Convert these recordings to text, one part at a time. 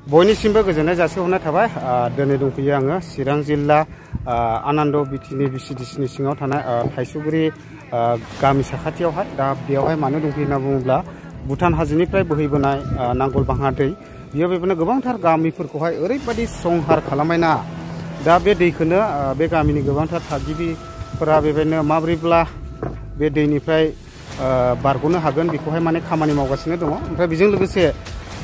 बयनिसिमबो गोजोननाय जासिहरनाय थाबाय। दिनै दंफैयो आङो चिरां जिल्ला आनन्द बिटिनि बिसिडिसिनि सिङाव थानाय थाइसुगुरि गामि साखाथियावहाय। दा बेयावहाय मानो दंफैयो होनना बुङोब्ला भुटान हाजोनिफ्राय बोहैबोनाय नांगलबांहा दै बेयाव बेबायदिनो गोबांथार गामिफोरखौहाय ओरैबायदि संहार खालामबायना। दा बे दैखौनो बे गामिनि गोबांथार थागिबिफोरा बेबायदिनो माब्रैब्ला बे दैनिफ्राय बारग'नो हागोन बेखौहाय माने खामानि मावगासिनो दङ। ओमफ्राय बेजों लोगोसे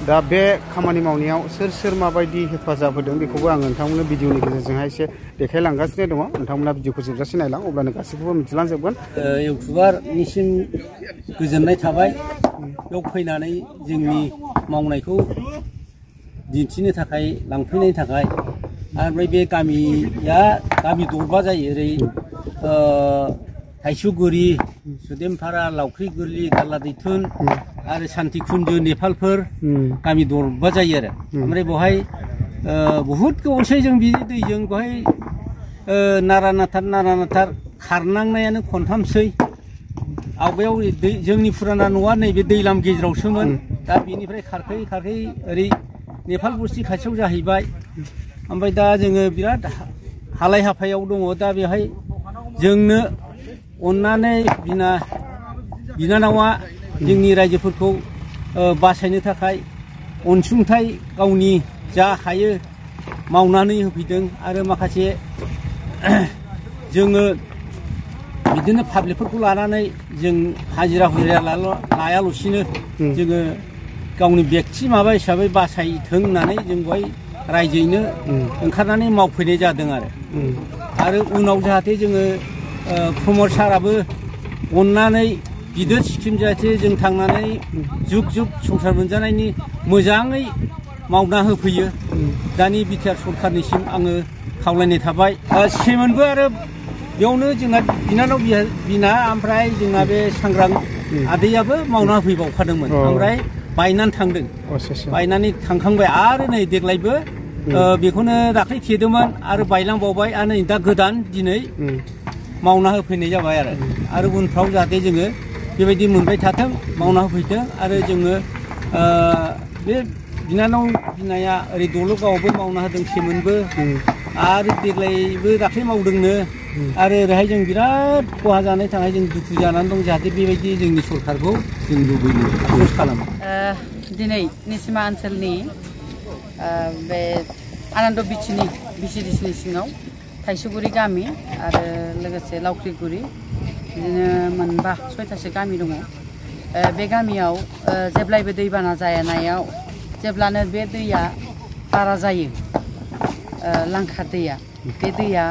दा बे खामानि मावनायाव सोर माबायदि हेफाजाब होदों बेखौबो आं नोंथांमोननो भिडिअनि गेजेरजोंहाय एसे देखायलांगासिनो दङ। नोंथांमोना भिडिअखौ जोबजासे नायलां, अब्लानो गासैखौबो मिथिलांजोबगोन। इउटुबारनिसिम गोजोननाय थाबाय बेयाव फैनानै जोंनि मावनायखौ दिन्थिनो थाखाय लांफैनायनि थाखाय। ओमफ्राय बे गामिया गामि दरबा जायो, ओरै थाइसुगुरि, सुदेमपारा, लावख्रि गोरलि, गारला दैथुन आरो सान्तिकुन्जु नेपालफोर गामि दरबा जायो आरो। ओमफ्राय बेवहाय बहुद गोबावसै जों बि दैजों बेवहाय नारानाथार खारनांनायानो खनथामसै। आवगायाव जोंनि फुराना न'आ नैबे दैलाम गेजेरावसोमोन। दा बेनिफ्राय खारखै ओरै नेपाल बस्ति खाथियाव जाहैबाय। ओमफ्राय दा जोङो बिराद हालाय हाफायाव दङ। दा बेवहाय जोंनो अननानै बिनानावा जोंनि रायजोफोरखौ बासायनो थाखाय अनसुंथाइ गावनि जा हायो मावनानै होफैदों। आरो माखासे जोङो बिदिनो पाब्लिकफोरखौ लानानै जों हाजिरा लायाल'सिनो जोङो गावनि बेक्ति माबा हिसाबै बासायथों होननानै जों बेवहाय रायजोयैनो ओंखारनानै मावफैनाय जादों आरो उनाव जाहाथे जोङो प्रमद साराबो अननानै गिदिर स्किम जाहाथे जों थांनानै जुग संसार मोनजानायनि मोजाङै मावना होफैयो। दानि बिटिआर सरखारनिसिम आङो खावलायनाय थाबाय। सेमोनबो आरो बेयावनो जोंना बिनानाव बिना, ओमफ्राय जोंना बे सांग्रां आदैयाबो मावना होफैबावखादोंमोन। ओमफ्राय बायनानै थांदों, बायनानै थांखांबाय। आरो नै देग्लायबो बेखौनो दाख्लै थेदोंमोन आरो बायलांबावबाय। आरो नै दा गोदान दिनै मावना होफैनाय जाबाय आरो उनफ्राव जाहाथे जोङो बेबायदि मोनबाय थाथों, मावना होफैथों। आरो जोङो बे बिनानाव बिनाया ओरै दल'गावआवबो मावना होदों सेमोनबो, आरो देग्लायबो दाख्लै मावदोंनो। आरो ओरैहाय जों बिराद खहा जानायनि थाखाय जों दुखु जानानै दं। जाहाथे बेबायदि जोंनि सरखारखौ जों लुबैनो आर'ज खालामो। दिनै निसिमा ओनसोलनि बे आनन्द बिटिनि बिसिडिसिनि सिङाव थाइसुगुरि गामि आरो लोगोसे लावख्रिगुरि, बिदिनो मोनबा 6थासो गामि दङ। बे गामियाव जेब्लायबो दैबाना जानायाव जेब्लानो बे दैया बारा जायो, लांखा दैया, बे दैया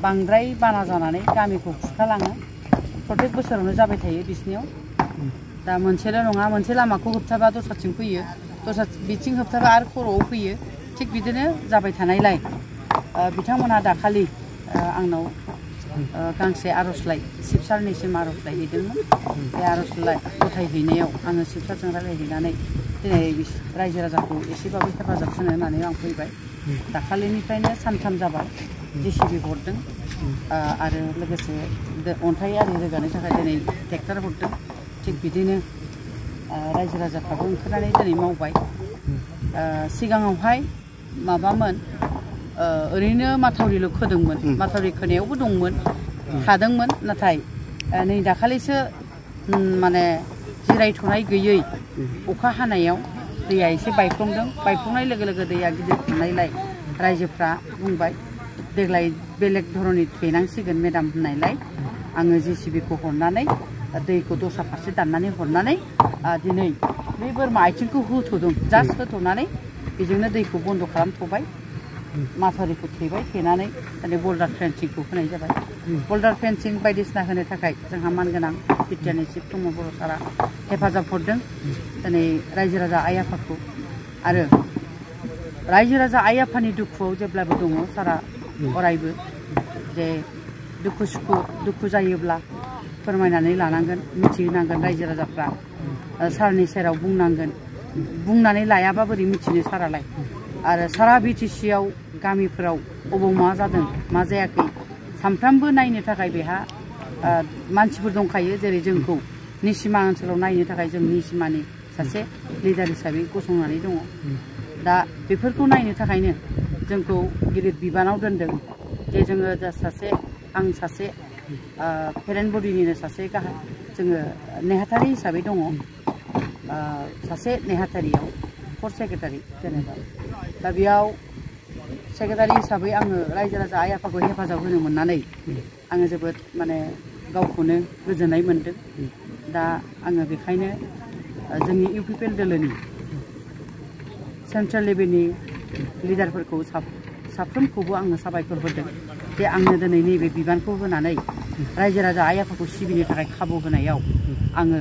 बांद्राय बाना जानानै गामिखौ खुरखालाङो। प्रत्येक बोसोरावनो जाबाय थायो बिसिनियाव। दा मोनसेल' नङा, मोनसे लामाखौ होबथाबा दस्राथिं फैयो, दस्रा बिथिं होबथाबा आरो खर'आव फैयो। थिग बिदिनो जाबाय थानायलाय बिथांमोनहा दाखालि आंनाव गांसे आर'जलाइ सिबसारनिसिम आर'जलाइ हैदोंमोन। बे आर'जलाइ गथायहैनायाव आङो सिबसारजों रायज्लायहैनानै दिनै रायजो राजाखौ एसेबाबो हेफाजाब होनो होननानै आं फैबाय। दाखालिनिफ्रायनो सानथाम जाबाय JCB हरदों, आरो लोगोसे अन्थाइ आरि रोगानो थाखाय दिनै ट्रेक्टर हरदों। थिग बिदिनो रायजो राजाफ्राबो ओंखारनानै दिनै मावबाय। सिगाङावहाय माबामोन, ओरैनो माथावरिल' खोदोंमोन, माथावरि खोनायावबो दंमोन, थादोंमोन। नाथाय नै दाखालिसो माने जिरायथ'नाय गैयै अखा हानायाव दैया एसे बायफ्लंदों। बायफ्लंनाय लोगो लोगो दैया गिदिर थांनायलाय रायजोफ्रा बुंबाय देग्लाय बेलेग धरननि थेनांसिगोन मेदाम होननायलाय आङो JCBखौ हरनानै दैखौ दस्रा फारसे दाननानै हरनानै दिनै बे बोरमा आथिंखौ होथ'दों। जास्ट होथ'नानै बेजोंनो दैखौ बन्द' खालामथ'बाय। माथावरिखौ थेबाय, थेनानै दिनै बल्डार फेन्सिंखौ होनाय जाबाय। बल्डार फेन्सिं बायदिसिना होनो थाखाय जोंहा मानगोनां बिटिआरनि चिफ प्रमद बर' सारा हेफाजाब हरदों दिनै रायजो राजा आइ आफाखौ। आरो रायजो राजा आइ आफानि दुखुआव जेब्लाबो दङ सारा अरायबो। जे दुखु जायोब्ला फोरमायनानै लानांगोन, मिथिहोनांगोन रायजो राजाफ्रा। सारनि सेराव बुंनांगोन, बुंनानै लायाबा बोरै मिथिनो सारालाय। आरो सारा BTCआव गामिफोराव अबाव मा जादों मा जायाखै सानफ्रामबो नायनो थाखाय बेहा मानसिफोर दंखायो। जेरै जोंखौ निसिमा ओनसोलाव नायनो थाखाय जों निसिमानि सासे लिडार हिसाबै गसंनानै दङ दा बेफोरखौ नायनो थाखायनो जोंखौ गिदिर बिबानाव दोनदों जे जोङो दा आं सासे पेरेन्ट बडिनिनो सासे गाहाय जोङो नेहाथारि हिसाबै दङ सासे नेहाथारियाव फर्थ सेक्रेटारि जेनेबा दा बेयाव सेक्रेटारि हिसाबै आङो रायजो राजा आइ आफाखौ हेफाजाब होनो मोननानै आङो जोबोद माने गावखौनो गोजोननाय मोनदों दा आङो बेखायनो जोंनि इउपिपिएल दोलोनि सेन्ट्रेल लेभेलनि लिडारफोरखौ साफ्रोमखौबो आङो साबायखर होदों जे आंनो दिनै नैबे बिबानखौ होनानै रायजो राजा आइ आफाखौ सिबिनो थाखाय खाबु होनायाव आङो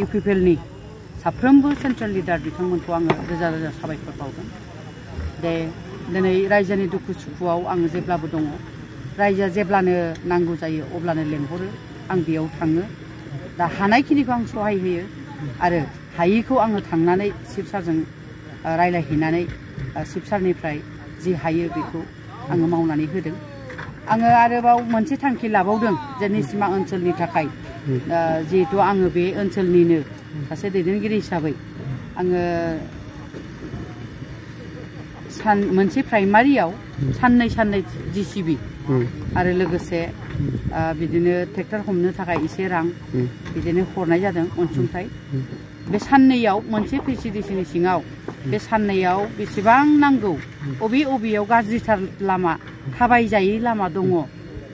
इउपिपिएलनि साफ्रोमबो सेन्ट्रेल लिडार बिथांमोनखौ आङो रोजा रोजा साबायखर बावदों दे दिनै रायजोनि दुखु सुखुआव आङो जेब्लाबो दङ रायजोआ जेब्लानो नांगौ जायो अब्लानो लेंहरो आं बेयाव थाङो दा हानायखिनिखौ आं सहाय होयो आरो हायिखौ आङो थांनानै चिफ सारजों रायलायहैनानै चिफ सारनिफ्राय जि हायो बेखौ आङो मावनानै होदों आङो आरोबाव मोनसे थांखि लाबावदों जे निसिमा ओनसोलनि थाखाय जिहेतु आङो बे ओनसोलनिनो सासे दैदेनगिरि हिसाबै आङो मोनसे प्राइमारियाव साननै जिसिबि आरो लोगोसे बिदिनो ट्रेक्टर हमनो थाखाय एसे रां बिदिनो हरनाय जादों अनसुंथाइ बे साननैयाव मोनसे फेसिलिटिनि सिङाव बे साननैयाव बेसेबां नांगौ अबेयाव गाज्रिथार लामा थाबायजायै लामा दङ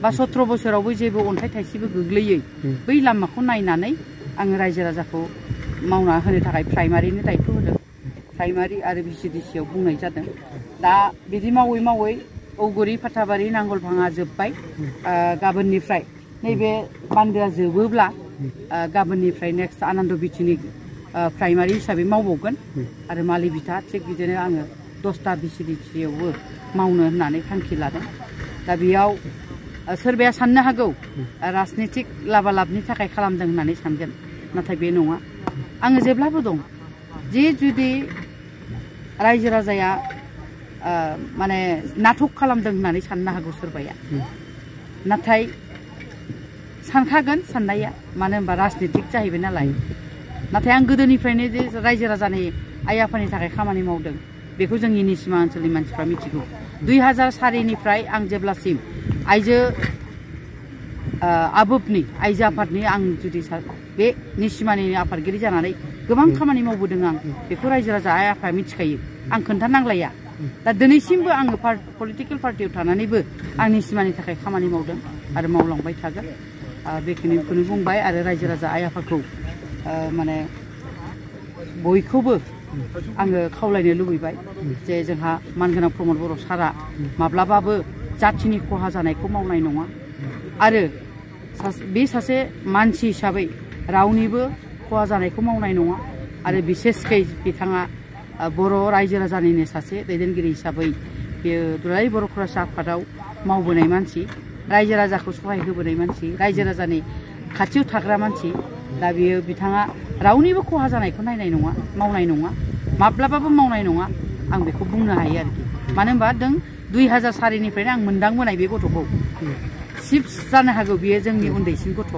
बा 17 बोसोरावबो जेबो अन्थाइ थाइसेबो गोग्लैयै बै लामाखौ नायनानै आङो रायजो राजाखौ मावना होनो थाखाय प्राइमारिनि दायथ' होदों प्राइमारि आरो भिसिडिसियाव बुंनाय जादों दा बिदि मावै मावै औगुरि फाथाबारि नांगलभाङा जोब्बाय गाबोननिफ्राय नैबे बान्दोआ जोबोब्ला गाबोननिफ्राय नेक्स्ट आनन्द बिटिनि प्राइमारि हिसाबै मावबावगोन आरो मालिबिथा थिग बिदिनो आङो 10टा भिसिडिसियावबो मावनो होननानै थांखि लादों दा बेयाव सोरबाया साननो हागौ राजनितिक लाबालाबनि थाखाय खालामदों होननानै सानगोन नाथाय बे नङा आङो जेब्लाबो दं जे जुदि रायजो राजाया माने नाटक खालामदों होननानै साननो हागौ सोरबाया नाथाय सानखागोन साननाया मानो होनबा राजनितिक जाहैबाय नालाय नाथाय आं गोदोनिफ्रायनो जे रायजो राजानि आइ आफानि थाखाय खामानि मावदों बेखौ जोंनि निसिमा ओनसोलनि मानसिफ्रा मिथिगौ 2004निफ्राय आं जेब्लासिम आइजो आबोबनि आइजो आफादनि आं जुदि बे निसिमानि आफादगिरि जानानै गोबां खामानि मावबोदों आं बेखौ रायजो राजा आइ आफाया मिथिखायो आं खोन्थानांलाया दा दिनैसिमबो आङो पलिटिकेल पार्टियाव थानानैबो आं निसिमानि थाखाय खामानि मावदों आरो मावलांबाय थागोन बेखिनिखौनो बुंबाय आरो रायजो राजा आइ आफाखौ माने बयखौबो आङो खावलायनो लुबैबाय जे जोंहा मानगोनां प्रमद बर' सारा माब्लाबाबो जाथिनि खहा जानायखौ मावनाय नङा आरो बे सासे मानसि हिसाबै रावनिबो खहा जानायखौ मावनाय नङा आरो बिसेसकै बिथाङा बर' रायजो राजानिनो सासे दैदेनगिरि हिसाबै बेयो दुलाराय बर' फरायसा आफादाव मावबोनाय मानसि रायजो राजाखौ सहाय होबोनाय मानसि रायजो राजानि खाथियाव थाग्रा मानसि दा बियो बिथाङा रावनिबो खहा जानायखौ नायनाय नङा मावनाय नङा माब्लाबाबो मावनाय नङा आं बेखौ बुंनो हायो आरोखि मानो होनबा जों 2004निफ्रायनो आं मोनदांबोनाय बे गथ'खौ चिफ जानो हागौ बियो जोंनि उन्दैसिन गथ'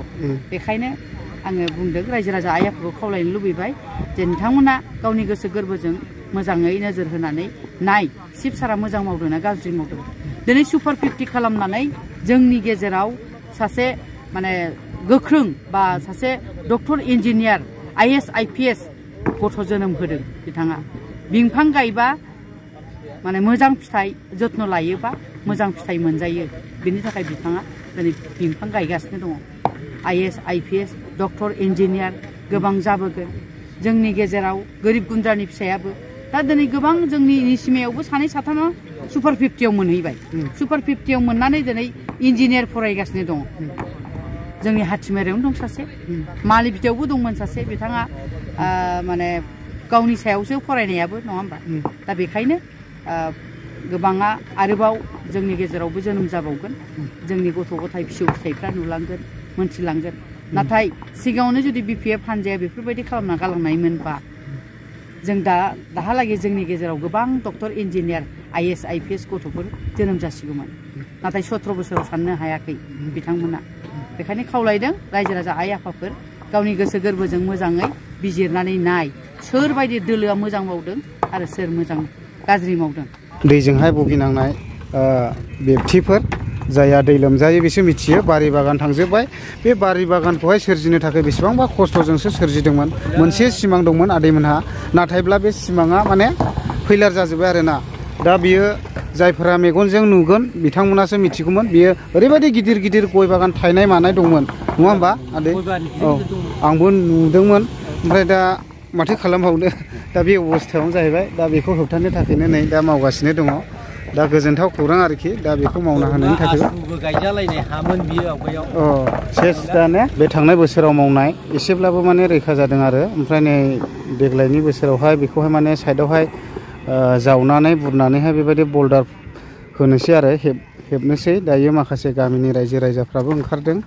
बेखायनो आङो बुंदों रायजो राजा आइ आफाखौ खावलायनो लुबैबाय जे नोंथांमोना गावनि गोसो गोरबोजों मोजाङै नोजोर होनानै नाय चिफ सारा मोजां मावदों ना गाज्रि मावदों दिनै सुपार 50 खालामनानै जोंनि गेजेराव सासे माने गोख्रों बा सासे डक्टर इन्जिनियार IAS IPS गथ' जोनोम होदों बिथाङा बिफां गायबा माने मोजां फिथाइ जत्न लायोबा मोजां फिथाइ मोनजायो बेनि थाखाय बिथाङा दिनै बिफां गायगासिनो दङ IAS IPS डक्टर इन्जिनियार गोबां जाबोगोन जोंनि गेजेराव गोरिब गुन्द्रानि फिसायाबो दा दिनै गोबां जोंनि निसिमायावबो सानै साथामा सुपार 50आव मोनहैबाय सुपार 50आव मोननानै दिनै इन्जिनियार फरायगासिनो दङ जोंनि हाथिमारायावनो दं सासे मालिबिटायावबो दंमोन सासे बिथाङा माने गावनि सायावसो फरायनायाबो नङा होमबा दा बेखायनो गोबाङा आरोबाव जोंनि गेजेरावबो जोनोम जाबावगोन जोंनि गथ' गथाय फिसौ फिथाइफ्रा नुलांगोन मोनथिलांगोन नाथाय सिगाङावनो जुदि BPF हानजाया बेफोरबायदि खालामना गालांनायमोनबा जों दाहालागै जोंनि गेजेराव गोबां डक्टर इन्जिनियार IAS IPS गथ'फोर जोनोम जासिगौमोन नाथाय 17 बोसोराव साननो हायाखै बिथांमोना बेखायनो खावलायदों रायजो राजा आइ आफाफोर गावनि गोसो गोरबोजों मोजाङै बिजिरनानै नाय सोरबायदि दोलोआ मोजां मावदों आरो सोर मोजां गाज्रि मावदों। दैजोंहाय भुगिनांनाय बेक्तिफोर जायहा दै लोमजायो बिसोर मिथियो। बारि बागान थांजोब्बाय। बे बारि बागानखौहाय सोरजिनो थाखाय बेसेबांबा खस्थ'जोंसो सोरजिदोंमोन। मोनसे सिमां दंमोन आदैमोनहा, नाथायब्ला बे सिमाङा माने फैलार जाजोब्बाय आरोना। दा बियो जायफोरा मेगनजों नुगोन बिथांमोनासो मिथिगौमोन। बियो ओरैबायदि गिदिर गिदिर गय बागान थायनाय मानाय दंमोन, नङा होमबा आदै? औ, आंबो नुदोंमोन। ओमफ्राय दा माथो खालामबावनो, दा बे अबस्थायावनो जाहैबाय। दा बेखौ होबथानो थाखायनो नै दा मावगासिनो दङ। दा गोजोनथाव खौरां आरोखि। दा बेखौ मावनो हानायनि थाखाय गायजालायनाय हामोन बियो आवगायाव। सेस दा ने बे थांनाय बोसोराव मावनाय एसेब्लाबो माने रैखा जादों आरो। ओमफ्राय नै देग्लायनि बोसोरावहाय बेखौहाय माने साइडआवहाय जावनानै बुरनानैहाय बेबायदि बल्डार होनोसै आरो हेबनोसै। दायो माखासे गामिनि रायजो राजाफ्राबो ओंखारदों।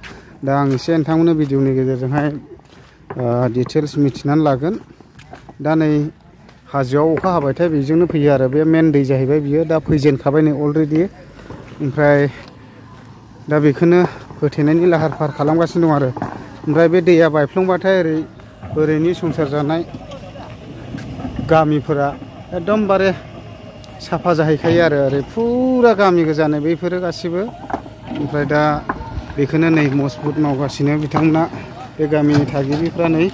दा आं एसे नोंथांमोननो भिडिअनि गेजेरजोंहाय डिटेल्स मिथिनानै लागोन। दा नै हाजोआव अखा हाबायथाय बेजोंनो फैयो आरो। बे मेन दै जाहैबाय बियो। दा फैजेनखाबाय नै अलरेडि। ओमफ्राय दा बेखौनो होथेनायनि लाहार फाहार खालामगासिनो दं आरो। ओमफ्राय बे दैया बायफ्लंबाथाय ओरैनि संसार जानाय गामिफोरा एकदमबारे साफा जाहैखायो आरो। ओरै फुरा गामि गोजानो बैफोरो गासिबो। ओमफ्राय दा बेखौनो नै मजबुत मावगासिनो बिथांमोना। बे गामिनि थागिबिफ्रा नै